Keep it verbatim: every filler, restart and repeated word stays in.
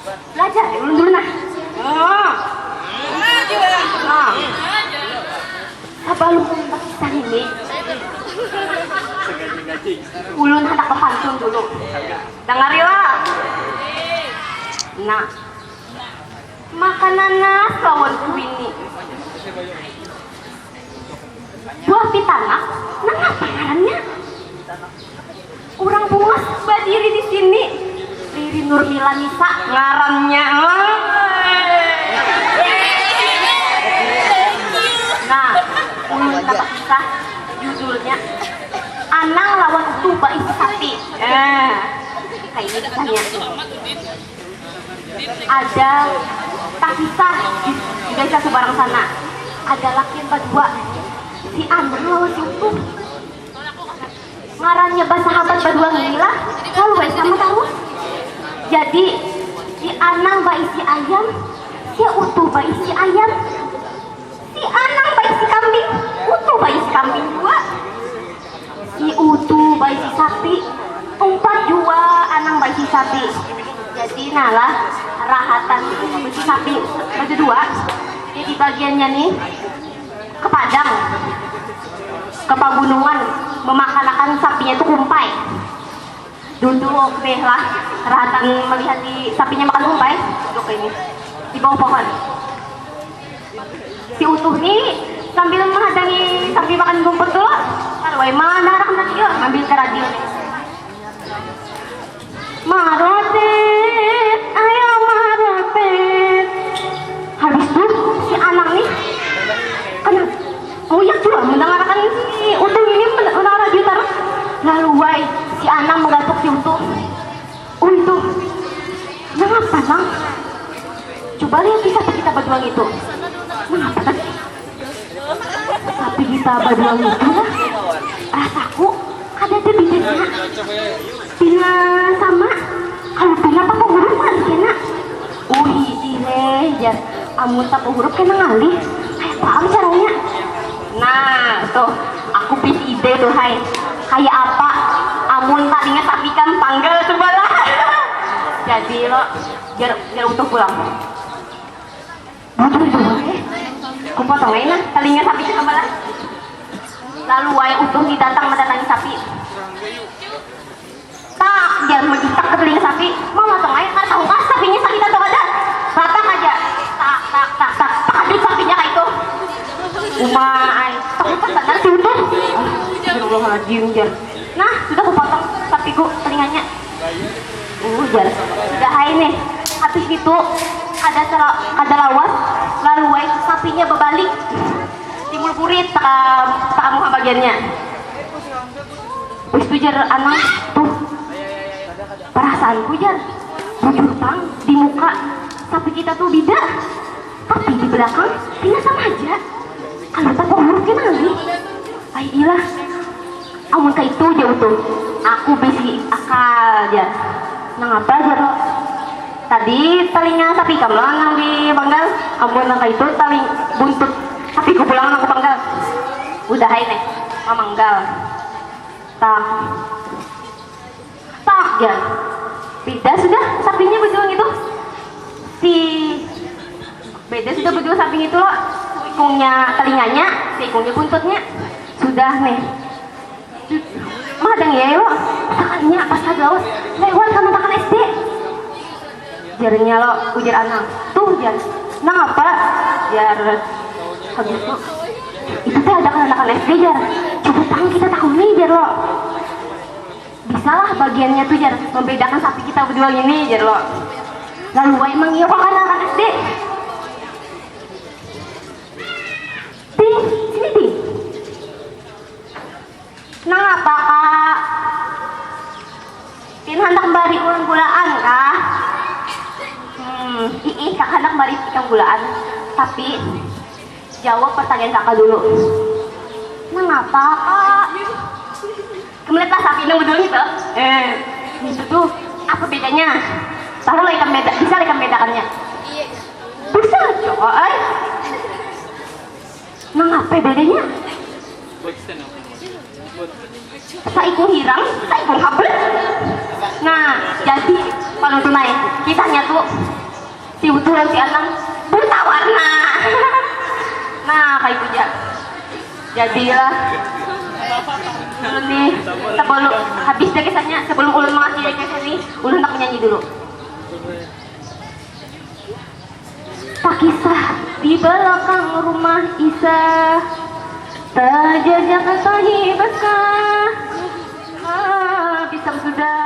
Belajar ulun dulu nah. Oh. Oh. Sabalum ulun bakisah ini, ulun handak bapantun dulu. Dangari lah. Nah, makan nanas lawan kuini. Buah pitanak, nangapa ngarannya? Urang bungas badiri di sini. Riri Nurmila Nisa ngarannya. Nah, ulun handak kisah judulnya Anang lawan Utuh Baisi Sapi. Eh, kayak ini kisahnya. Ada takisah di, di desa subarang sana. Ada lakian badua, si Anang lawan si Utuh. Ngarannya basahabat badua ngini lah, lalu ai sama tarus. Jadi, si Anang baisi ayam, si Utuh baisi ayam, si Anang baisi kambing, Utuh baisi kambing jua. Si Utuh baisi sapi, umpat jua Anang baisi sapi. Jadi nah lah, rahatan baisi sapi badadua. Jadi bagiannya nih ke padang, ke pagunungan, memakanakan sapinya tuh kumpai. Duduk deh lah, rahatan melihati sapinya makan kumpai, duduk ini di bawah pohon. Si Utuh nih sambil menghadangi sapi makan rumput tuh, kalau emang ada anak tadi yuk ngambil ke radio nih. Marotet, ayo marotet. Habis tuh si Anang nih kena muyak juga mendengarkan si Utuh ini men- mendengar radio terus. Lalu wai, si Anang menggatuk si Utuh. Uy tuh, mengapa Nang? Coba lihat kisah kita berdua itu. Mengapa tadi? Tapi kita badua ngitu lah, rasaku kadada bidanya. Pina sama, kalau pina tapahurup ngalih kena. Uhiih leh jar, amun tapahurup kena ngalih, kaya paam caranya? Nah tuh, aku bisi ide tuh hai, kaya apa amun talinga sapi kam panggal coba lah. Jadi lo, jar, jar utuh pulang. Bujur jua eh. Kupotong ai nah talinga sapi ka sabalah. Lalu wayah utuh ni datang mandatangi sapi. Tak, jar magitak ka talinga sapi. Mamotong ai, kada tahu kah sapinya sakit atau kada. Ratak haja. Tak, tak, tak, tak. Takadut sapinya kaitu. Uma ai. Takutan banar si utuh. Astagfirullahaladzim jar. Nah, sudah kupotong sapiku talinganya. Uh, jar. Sudah ai nih. Habis itu kada sela- kada lawas lalu ai sapinya babalik. Timbul burit taka taka muha bagiannya. Wis tu jar Anang, tuh. Perasaanku jar. Bujur pang di muka sapi kita tuh bida. Tapi di belakang pina sama haja. Kada tahu huruf kena lagi. Ai ilah. Amun kaitu jar utuh, aku bisi akal jar. Nangapa jar lo? Tadi talinga sapi ikam lo nang dipanggal. Amun nang kaitu taling buntut sapiku pulang nang kupanggal. Udah ai neh, mamanggal. Tak. Tak jar. Beda sudah sapinya bejul ngitu. Si beda sudah bejul sapi ngitu lo. Ikungnya talinganya, si ikungnya buntutnya. Sudah nih. Mahadangi ai lo. Sakalinya pas kada lawas lewat ka mantakan S D. Jarnya lo, ujar Anang. Tuh jar. Nangapa? Jar. Habis itu, itu teh ada kananakan S D jar. Coba pang kita takuni jar lo. Bisalah bagiannya tuh jar membedakan sapi kita berdua ini jar lo. Lalu wai mangiau ka kananakan S D. Ting, sini ting. Nangapa kak? Tin handak bari ulun gulaan kah? Hmm, iih kak handak bari ikam gulaan. Tapi jawab pertanyaan kakak dulu. Nangapa kak? Kemlet lah sapi nang bedul gitu. Eh, itu tuh apa bedanya? Tahu lah ikam beda, bisa lah ikam bedakannya. Bisa cowok ay. Nang apa bedanya? Saikung hirang, saikung habet. Nah, jadi kalau tunai kisahnya tuh si Utuh lawan si Anang buta warna. Nah, kayak itu aja. Jadilah dulu nih, sebelum habis deh kisahnya, sebelum ulun mengakhiri kisah nih, ulun hendak menyanyi dulu. Pakisah di belakang rumah Isa, tajajakan tahi beskah. Ah, bisa sudah.